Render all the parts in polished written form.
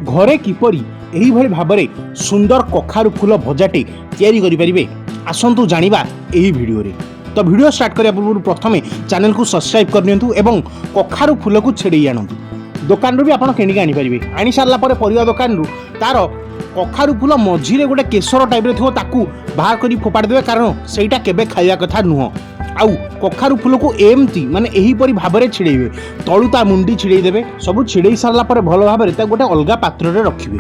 ଘରେ କିପରି ଏହିଭଳି ଭାବରେ ସୁନ୍ଦର କଖାରୁ ଫୁଲ ଭଜାଟି ତିଆରି କରିପାରିବେ, ଆସନ୍ତୁ ଜାଣିବା ଏହି ଭିଡ଼ିଓରେ। ତ ଭିଡ଼ିଓ ଷ୍ଟାର୍ଟ କରିବା ପୂର୍ବରୁ ପ୍ରଥମେ ଚ୍ୟାନେଲକୁ ସବସ୍କ୍ରାଇବ୍ କରିନିଅନ୍ତୁ ଏବଂ କଖାରୁ ଫୁଲକୁ ଛିଡ଼େଇ ଆଣନ୍ତୁ। ଦୋକାନରୁ ବି ଆପଣ କିଣିକି ଆଣିପାରିବେ। ଆଣି ସାରିଲା ପରେ ପରିବା ଦୋକାନରୁ ତାର କଖାରୁ ଫୁଲ ମଝିରେ ଗୋଟେ କେଶର ଟାଇପ୍ର ଥିବ, ତାକୁ ବାହାର କରି ଫୋପାଡ଼ି ଦେବେ, କାରଣ ସେଇଟା କେବେ ଖାଇବା କଥା ନୁହଁ। ଆଉ କଖାରୁ ଫୁଲକୁ ଏମିତି, ମାନେ ଏହିପରି ଭାବରେ ଛିଡ଼େଇବେ। ତଳୁ ତା ମୁଣ୍ଡି ଛିଡ଼େଇ ଦେବେ। ସବୁ ଛିଡ଼େଇ ସାରିଲା ପରେ ଭଲ ଭାବରେ ତାକୁ ଗୋଟେ ଅଲଗା ପାତ୍ରରେ ରଖିବେ।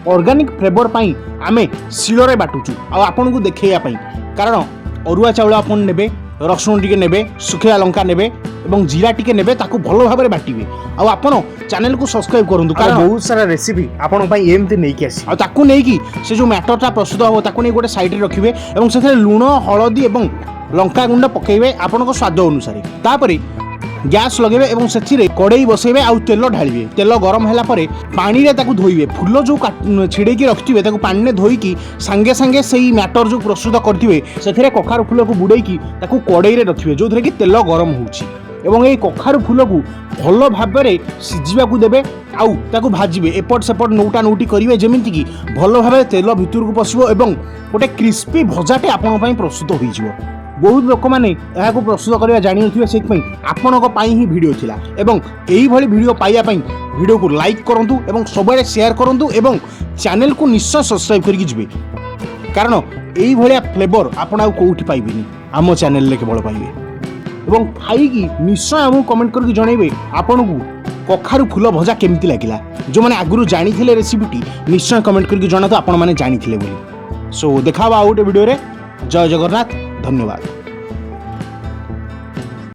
ଅର୍ଗାନିକ୍ ଫ୍ଲେଭର ପାଇଁ ଆମେ ଶିଳରେ ବାଟୁଛୁ ଆଉ ଆପଣଙ୍କୁ ଦେଖେଇବା ପାଇଁ। କାରଣ ଅରୁଆ ଚାଉଳ ଆପଣ ନେବେ, ରସୁଣ ଟିକେ ନେବେ, ଶୁଖିଲା ଲଙ୍କା ନେବେ ଏବଂ ଜିରା ଟିକେ ନେବେ। ତାକୁ ଭଲ ଭାବରେ ବାଟିବେ। ଆଉ ଆପଣ ଚ୍ୟାନେଲକୁ ସବସ୍କ୍ରାଇବ୍ କରନ୍ତୁ, କାରଣ କାରଣ ବହୁତ ସାରା ରେସିପି ଆପଣଙ୍କ ପାଇଁ ଏମିତି ନେଇକି ଆସିବି। ଆଉ ତାକୁ ନେଇକି ସେ ଯେଉଁ ମ୍ୟାଟରଟା ପ୍ରସ୍ତୁତ ହେବ, ତାକୁ ନେଇ ଗୋଟେ ସାଇଡ଼ରେ ରଖିବେ ଏବଂ ସେଥିରେ ଲୁଣ, ହଳଦୀ ଏବଂ ଲଙ୍କା ଗୁଣ୍ଡ ପକାଇବେ ଆପଣଙ୍କ ସ୍ୱାଦ ଅନୁସାରେ। ତାପରେ ଗ୍ୟାସ୍ ଲଗାଇବେ ଏବଂ ସେଥିରେ କଡ଼େଇ ବସେଇବେ ଆଉ ତେଲ ଢାଳିବେ। ତେଲ ଗରମ ହେଲା ପରେ ପାଣିରେ ତାକୁ ଧୋଇବେ। ଫୁଲ ଯେଉଁ ଛିଡ଼େଇକି ରଖିଥିବେ, ତାକୁ ପାଣିରେ ଧୋଇକି ସାଙ୍ଗେ ସାଙ୍ଗେ ସେଇ ମ୍ୟାଟର ଯେଉଁ ପ୍ରସ୍ତୁତ କରିଥିବେ, ସେଥିରେ କଖାରୁ ଫୁଲକୁ ବୁଡ଼େଇକି ତାକୁ କଡ଼େଇରେ ରଖିବେ, ଯେଉଁଥିରେ କି ତେଲ ଗରମ ହେଉଛି। ଏବଂ ଏଇ କଖାରୁ ଫୁଲକୁ ଭଲ ଭାବରେ ସିଝିବାକୁ ଦେବେ ଆଉ ତାକୁ ଭାଜିବେ, ଏପଟ ସେପଟ ନଉଟା ନଉଟି କରିବେ, ଯେମିତିକି ଭଲ ଭାବରେ ତେଲ ଭିତରକୁ ପଶିବ ଏବଂ ଗୋଟେ କ୍ରିସ୍ପି ଭଜାଟେ ଆପଣଙ୍କ ପାଇଁ ପ୍ରସ୍ତୁତ ହୋଇଯିବ। ବହୁତ ଲୋକମାନେ ଏହାକୁ ପ୍ରସ୍ତୁତ କରିବା ଜାଣିନଥିବେ, ସେଥିପାଇଁ ଆପଣଙ୍କ ପାଇଁ ହିଁ ଭିଡ଼ିଓ ଥିଲା। ଏବଂ ଏଇଭଳି ଭିଡ଼ିଓ ପାଇବା ପାଇଁ ଭିଡ଼ିଓକୁ ଲାଇକ୍ କରନ୍ତୁ ଏବଂ ସବୁଆଡ଼େ ସେୟାର କରନ୍ତୁ ଏବଂ ଚ୍ୟାନେଲକୁ ନିଶ୍ଚୟ ସବସ୍କ୍ରାଇବ୍ କରିକି ଯିବେ, କାରଣ ଏଇଭଳିଆ ଫ୍ଲେଭର ଆପଣ ଆଉ କେଉଁଠି ପାଇବେନି, ଆମ ଚ୍ୟାନେଲରେ କେବଳ ପାଇବେ। ଏବଂ ଖାଇକି ନିଶ୍ଚୟ ଆମକୁ କମେଣ୍ଟ କରିକି ଜଣାଇବେ ଆପଣଙ୍କୁ କଖାରୁ ଫୁଲ ଭଜା କେମିତି ଲାଗିଲା। ଯେଉଁମାନେ ଆଗରୁ ଜାଣିଥିଲେ ରେସିପିଟି, ନିଶ୍ଚୟ କମେଣ୍ଟ କରିକି ଜଣାନ୍ତୁ ଆପଣମାନେ ଜାଣିଥିଲେ ବୋଲି। ସୋ ଦେଖା ହେବ ଆଉ ଗୋଟେ ଭିଡ଼ିଓରେ। ଜୟ ଜଗନ୍ନାଥ, ଧନ୍ୟବାଦ।